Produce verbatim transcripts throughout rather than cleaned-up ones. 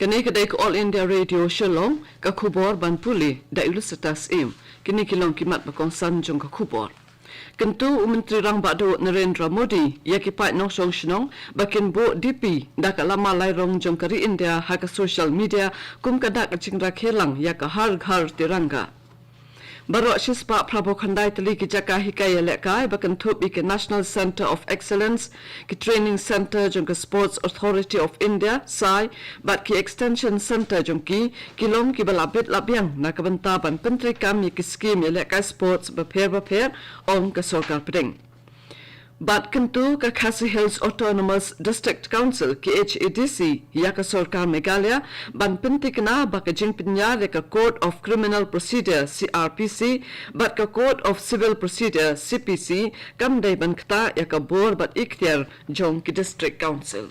Kane ka dei ka All India Radio Shillong, ka khubor ban pule da Ulysses Im. Kine ki long ki mat ba kongsan jong ka khubor. Kyntu u Myntri Rangbah Duh Narendra Modi ïa ki paid nongshong shnong ba kin buh D P da ka lama lai rong jong ka ri India ha ka social media kum ka dak ka jingrakhe lang ïa ka Har Ghar Tiranga. Baroh shispah phraphew khyndai tylli ki jaka hikai ïalehkai ba kynthup ïa ki National Centre of Excellence, ki Training Centre jong ka Sports Authority of India, SAI, bad ki Extension Centre jong ki, ki long kiba la bit la biang na ka bynta ban pyntreikam ïa ki skhim ïalehkai sports bapher bapher, ong ka Sorkar Pdeng. Bad kyntu ka Khasi Hills Autonomous District Council, K H A D C, ïa ka Sorkar Meghalaya ban pyntikna ba ka jingpynïar ïa ka Code of Criminal Procedure, C R P C, bad ka Code of Civil Procedure, C P C, kam dei ban ktah ïa ka bor bad ikhtiar jong ki District Council.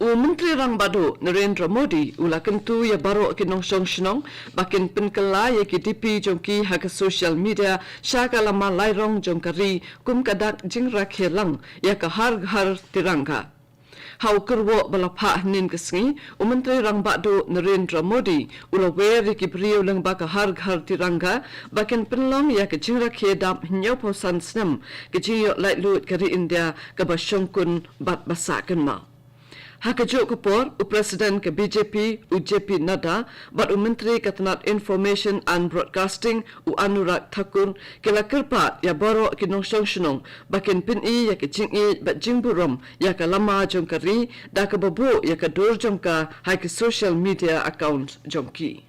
U Myntri Rangbah Duh Narendra Modi u la kyntu ïa baroh ki nongshong shnong ba kin pynkylla ïa ki D P jong ki ha ka social media sha ka lama lai rong jong ka ri kum ka dak jingrakhe lang ïa ka Har Ghar Tiranga. Ha u kyrwoh ba la phah hynnin ka sngi, u Myntri Rangbah Duh Narendra Modi u la wer ïa ki briew lyngba ka Har Ghar Tiranga ba kin pynlong ïa ka jingrakhe dap hynñiewphew san snem ka jingïoh laitluid ka ri India kaba shongkun bad ba sah kynmaw. Ha kajuh ka por, u President ka B J P, u J P Nadda, bad u Myntri ka tnat Information and Broadcasting, u Anurag Thakur, ki la kyrpad ïa baroh ki nongshong shnong ba kin pyni ïa ka jingïeit bad jingburom ïa ka lama jong ka ri da kaba buh ïa ka dur jong ka ha ki social media account jong ki.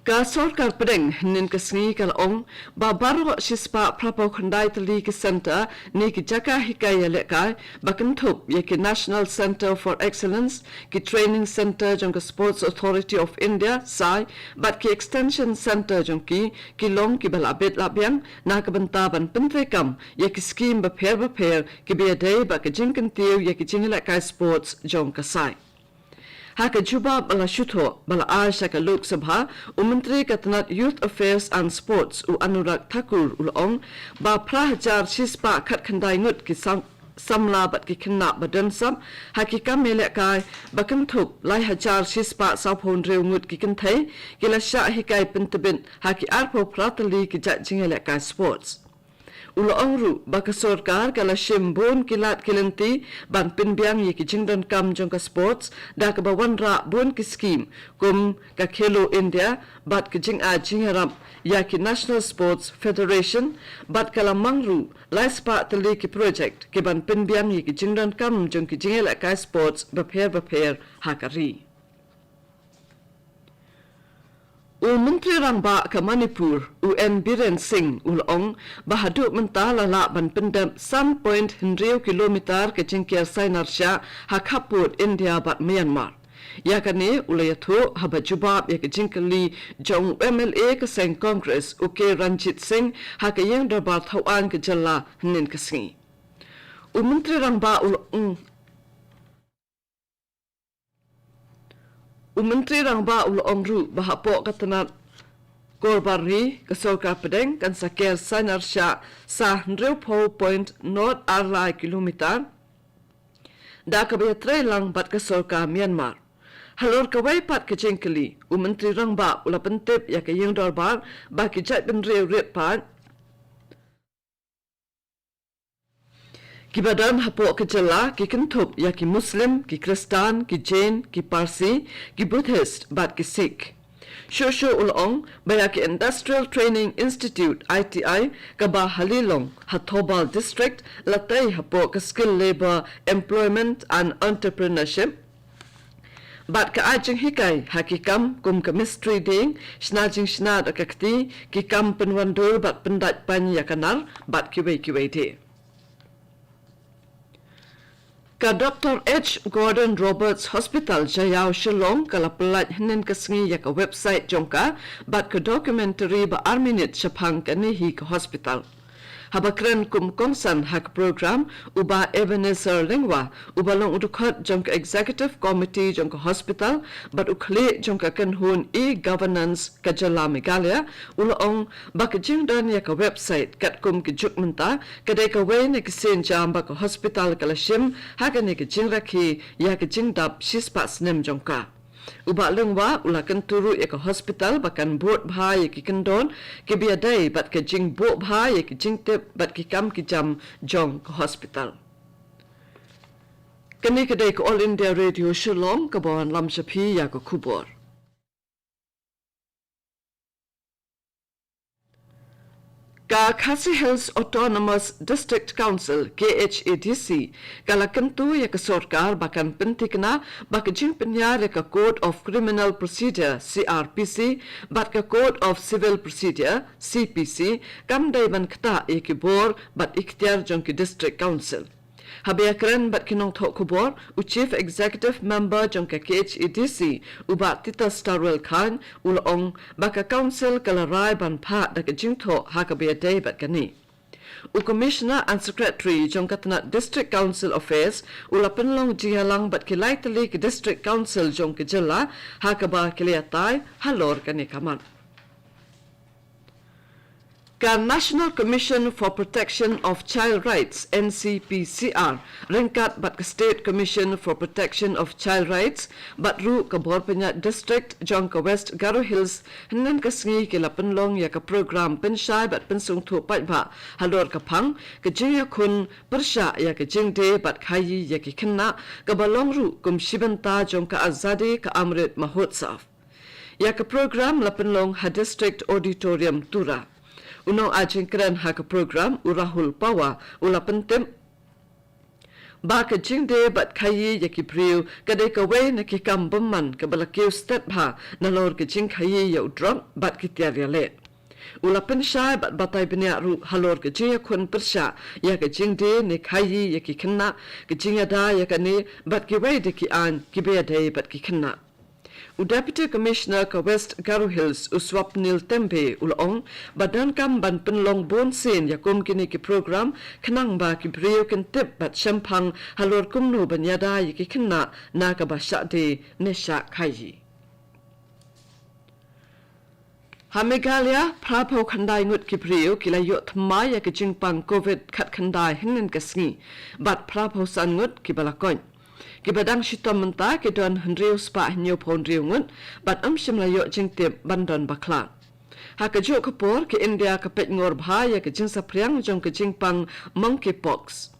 Ka Sorkar Pdeng hynnin ka sngi ka la ong ba baroh shispah phraphew khyndai tylli ki centre ne ki jaka hikai ïalehkai ba kynthup ïa ki National Centre for Excellence, ki Training Centre jong ka Sports Authority of India, SAI, bad ki Extension Centre jong ki, ki long kiba la bit la biang na ka bynta ban pyntreikam ïa ki skhim bapher bapher kiba ïadei bad ka jingkyntiew ïa ki jingïalehkai sports jong ka SAI. Ha ka jubab ba la shu thoh ba la ai sha ka Lok Sabha, u Myntri ka tnat Youth Affairs and Sports, u Anurag Thakur, u la ong ba phra hajar shispah khatkhyndai ngut ki sam-, samla bad ki khynnah ba don sap ha ki kam ïalehkai ba kynthup lai hajar shispah sawphew hynriew ngut ki kynthei ki la shah hikai pyntbit ha ki arphew phra tylli ki jait jingïalehkai sports. U la ong ruh ba ka sorkar ka la shim bun ki lad ki lynti ban pynbiang ïa ki jingdonkam jong ka sports da kaba wanrah bun ki skhim kum ka Khelo India bad ka jingai jingïarap ïa ki National Sports Federation bad ka la mang ruh lai spah tylli ki project ki ban pynbiang ïa ki jingdonkam jong ki jingïalehkai sports bapher bapher ha ka ri. U Myntri Rangbah ka Manipur, u N Biren Singh, u la ong ba haduh mynta la lah ban pyndep san point hynriew kilometer ka jingker sainar shiah ha khappud India bad Myanmar. Ïa kane u la ïathuh haba jubab ïa ka jingkylli jong u M L A ka seng Congress, u K Ranjit Singh, ha ka ïing dorbar thawaiñ ka jylla hynnin ka sngi. U Myntri Rangbah u la ong U Myntri Rangbah u la ong ruh ba hapoh ka tnat Korbar Ri ka sorkar pdeng kan sa ker sainar shiah sa hynriewphew point nod ar lai kilometer da kaba ïatrei lang bad ka sorkar Myanmar. Halor kawei pat ka jingkylli, u Myntri Rangbah u la pyntip ïa ka ïing dorbar ba ki jaitbynriew rit paid kiba don hapoh ka jylla ki kynthup ïa ki Muslim, ki Khristan, ki Jain, ki Parsi, ki Buddhist bad ki Sikh. Shuh shuh u la ong ba ïa ki Industrial Training Institute, I T I, kaba ha Lilong ha Thoubal District la tei hapoh ka Skill Labour, Employment and Entrepreneurship bad ka ai jinghikai ha ki kam kum ka mistri dieng, shna jingshna da ka kti, ki kam pynwandur bad pyndait pain ïa ka nar bad kiwei kiwei de. Ka Doctor H Gordon Roberts Hospital, Jaïaw, Shillong ka la pyllait hynnin ka sngi ïa ka website jong ka bad ka documentary ba ar minit shaphang kane hi ka hospital. Haba kren kum kongsan ha ka program, u Bah Ebenezer Lyngwa, uba long u dkhot jong ka Executive Committee jong ka hospital bad u khlieh jong ka kynhun e-governance ka jylla Meghalaya, u la ong ba ka jingdon ïa ka website katkum ka juk mynta ka dei kawei na ki sienjam ba ka hospital ka la shim ha kane ka jingrakhe ïa ka jingdap shispah snem jong ka. U Bah Lyngwa u la kyntu ruh ïa ka hospital ba kan bud bha ïa ki kyndon kiba ïadei bad ka jingbuh bha ïa ki jingtip bad ki kam ki jam jong ka hospital. Kane ka dei ka All India Radio Shillong kaba wanlam sha phi ïa ka khubor. Ka Khasi Hills Autonomous District Council, K H A D C, ka la kyntu ïa ka sorkar ba kan pynthikna ba ka jingpynïar ïa ka Code of Criminal Procedure, C R P C, bad ka Code of Civil Procedure, C P C, kam dei ban ktah ïa ki bor bad ikhtiar jong ki District Council. Haba ïakren bad ki nongthoh khubor, u Chief Executive Member jong ka K H A D C, u Bah Titus Tarwel Chyne, u la ong ba ka Council ka la rai ban phah da ka jingthoh ha kaba ïadei bad kane. U Commissioner and Secretary jong ka tnat District Council Affairs, u la pynlong jingïalang bad ki lai tylli ki District Council jong ka jylla ha kaba ki la ïatai halor kane ka mat. Ka National Commission for Protection of Child Rights, N C P C R, ryngkat bad ka State Commission for Protection of Child Rights bad ruh ka bor pynïaid district jong ka West Garo Hills, hynnin ka sngi ki la pynlong ïa ka program pynshai bad pynsngewthuh paidbah halor ka phang ka jingïakhun pyrshah ïa ka jingdie bad khaïi ïa ki khynnah, kaba long ruh kum shi bynta jong ka Azadi Ka Amrit Mahotsav. Ïa ka program la pynlong ha District Auditorium, Tura. U nongai jingkren ha ka program, u Rahul Pawar, u la pyntip ba ka jingdie bad khaïi ïa ki briew ka dei kawei na ki kam bymman kaba la kiew stet bha nalor ka jingkhaïi ïa u drok bad ki tiar ïaleh. U la pynshai bad batai bniah ruh halor ka jingïakhun pyrshah ïa ka jingdie ne khaïi ïa ki khynnah, ka jingïada ïa kane bad kiwei de ki aiñ kiba ïadei bad ki khynnah. U Deputy Commissioner ka West Garo Hills, u Swapnil Tembe, u la ong ba donkam ban pynlong bun sien ïa kum kine ki program khnang ba ki briew kin tip bad shemphang halor kumno ban ïada ïa ki khynnah na kaba shah die ne shah khaïi. Ha Meghalaya, phra phew khyndai ngut ki briew ki la ïoh thymmai ïa ka jingpang Covid khatkhyndai hynnin ka sngi, bad phra phew san ngut kiba la koit. Kiba dang shitom mynta ki don hynriew spah hynñiew phew hynriew ngut, bad ym shym la ïoh jingtip ban don bakla. Ha kajuh ka por, ka India ka peit ngor bha ïa ka jingsaphriang jong ka jingpang monkeypox.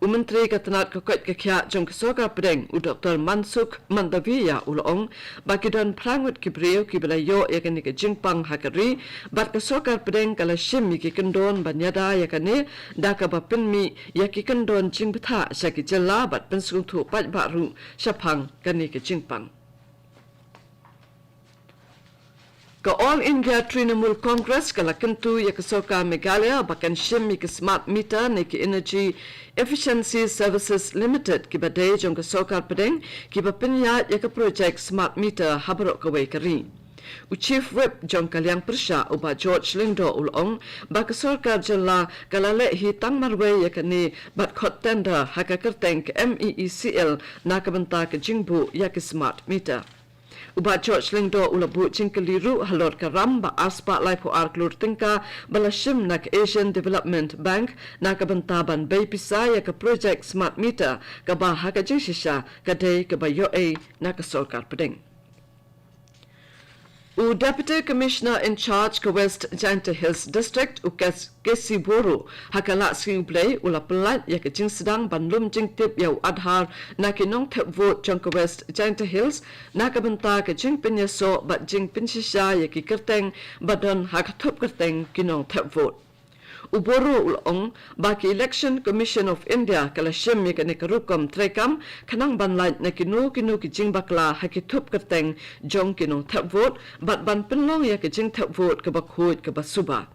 U Myntri ka tnat ka koit ka khiah jong ka Sorkar Pdeng, u Doktor Mansukh Mandaviya, u la ong ba ki don phra ngut ki briew kiba la ïoh ïa kane ka jingpang ha ka ri, bad ka Sorkar Pdeng ka la shim ïa ki kyndon ban ïada ïa kane, da kaba pynmih ïa ki kyndon jingbthah sha ki jylla bad pynsngewthuh paidbah ruh shaphang kane ka jingpang. Ka All India Trinamool Congress ka la kyntu ïa ka Sorkar Meghalaya ba kan shim ïa ka smart meter ne ka Energy Efficiency Services Limited kiba dei jong ka Sorkar Pdeng, kiba pynïaid ïa ka projek smart meter ha baroh kawei ka ri. U Chief Whip jong ka liang pyrshah, u Bah George Lyngdoh, u la ong ba ka Sorkar Jylla ka la leh hi tang marwei ïa kane bad khot tender ha ka kyrteng ka M E E C L na ka bynta ka jingbuh ïa ka smart meter. U Bah George Lyngdoh u la buh jingkylli ruh halor ka ram ba arspah laiphew ar klur tyngka ba la shim na ka Asian Development Bank na ka bynta ban bei pisa ïa ka projek smart meter, kaba ha ka jingshisha ka dei kaba ïoh ei na ka Sorkar Pdeng. U Deputy Commissioner in charge ka West Jaintia Hills District, u Kes-, K C Boro, ha ka Lahsngi U Blei, u la pyllait ïa ka jingsdang ban lum jingtip ïa u Aadhaar na ki nongthep vote jong ka West Jaintia Hills, na ka bynta ka jingpynïasoh bad jingpynshisha ïa ki kyrteng ba don ha ka thup kyrteng ki nongthep vote. U Boro u la ong ba ka Election Commission of India ka la shim ïa kane ka rukom treikam khnang ban lait na kino kino ki jingbakla ha ki thup kyrteng jong ki nongthep vote, bad ban pynlong ïa ka jingthep vote kaba khuid kaba suba.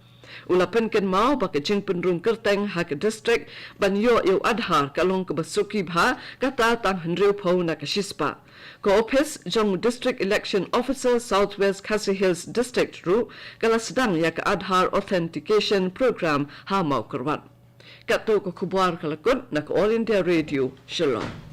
U la pynkynmaw ba ka jingpynrung kyrteng ha ka district ban ïoh ïa u Aadhaar ka long kaba suki bha, kata tang hynriew phew na ka shispah. Ka ophis jong District Election Officer South West Khasi Hills District ruh ka la sdang ïa ka Aadhaar Authentication Program ha Mawkyrwat. Katto ka khubor ka la kut na ka All India Radio Shillong.